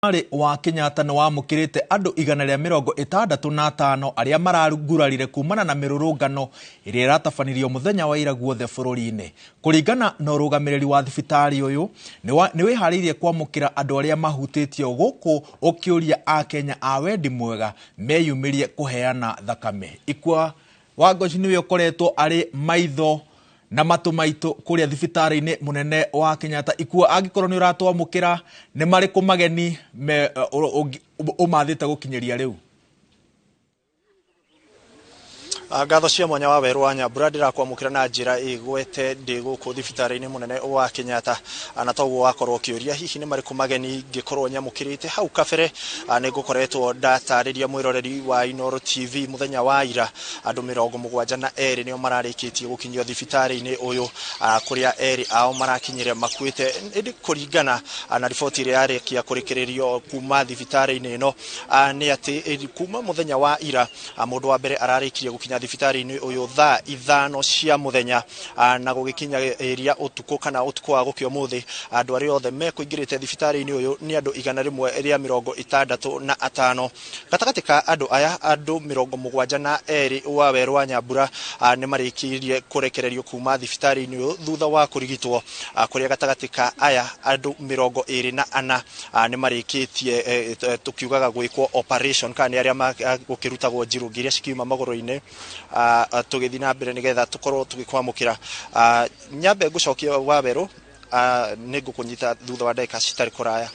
Thibitarĩ wa Kenyatta nĩ wamũkĩrĩte andũ 165 arĩa maragurarire kumana na mĩrũrũngano ĩrĩa ĩratabanirio mũthenya wa ira guothe bũrũri-inĩ. Kũringana na ũrũgamĩrĩri wa thibitarĩ ũyũ, nĩ wĩharĩirie kwamũkĩra andũ arĩa mahutĩtio gũkũ ũkĩũria akenya a wendi mwega meyumĩrie kũheana thakame. Ikua Wangoci nĩwe ũkoretwo arĩ maitho na matũ maitũ kũrĩa thibitarĩ-inĩ mũnene wa Kenyatta. Ikua, angĩkorwo nĩ ũratwamũkĩra, nĩ marĩkũ mageni ũmathĩte gũkinyĩria rĩu? Ngatho cia mwanya wa werũ wa Nyambura, ndĩrakwamũkĩra na njĩra ĩgwete ndĩ gũkũ thibitarĩ-inĩ mũnene wa Kenyatta, na toguo wakorwo ũkĩũria hihi nĩ marĩkũ mageni ngĩkorwo nyamũkĩrĩte. Hau kabere nĩ ngũkoretwo ndatarĩria mwĩroreri wa Inooro TV mũthenya wa ira andũ 72 nĩo mararĩkĩtie gũkinyio thibitarĩ-inĩ ũyũ, kũrĩa erĩ ao marakinyire makuĩte. Ĩndĩ kũringana na riboti ĩrĩa yarĩkia kũrĩkĩrĩrio kuma thibitarĩ-inĩ ĩno, nĩ atĩ kuma mũthenya wa ira mũndũ wa mbere ararĩkirie gũkinya thibitarĩ-inĩ ũyũ thaa 5 cia mũthenya, na gũgĩkinya ĩria ũtukũ kana ũtukũ wa gũkĩa ũmũthĩ andũ arĩa othe mekũingĩrĩte thibitarĩ-inĩ ũyũ nĩ andũ 165. Gatagatĩ ka andũ aya, andũ 72 wa werũ wa Nyambura nĩ marĩkirie kũrekererio kuma thibitarĩ-inĩ ũyũ thutha wa kũrigitwo, kũrĩa gatagatĩ ka aya andũ 24 nĩ marĩkĩtie tũkiugaga gwĩkwo operation kana nĩ arĩa gũkĩrutagwo njirũngi iria cikiuma magũrũ-inĩ. Tũgĩthiĩ na mbere nĩgetha tũkorwo tũgĩkwamũkĩra. Nyambe ngũcokia wa werũ, nĩ ngũkũnyita thutha wa ndagĩka citarĩ kũraya.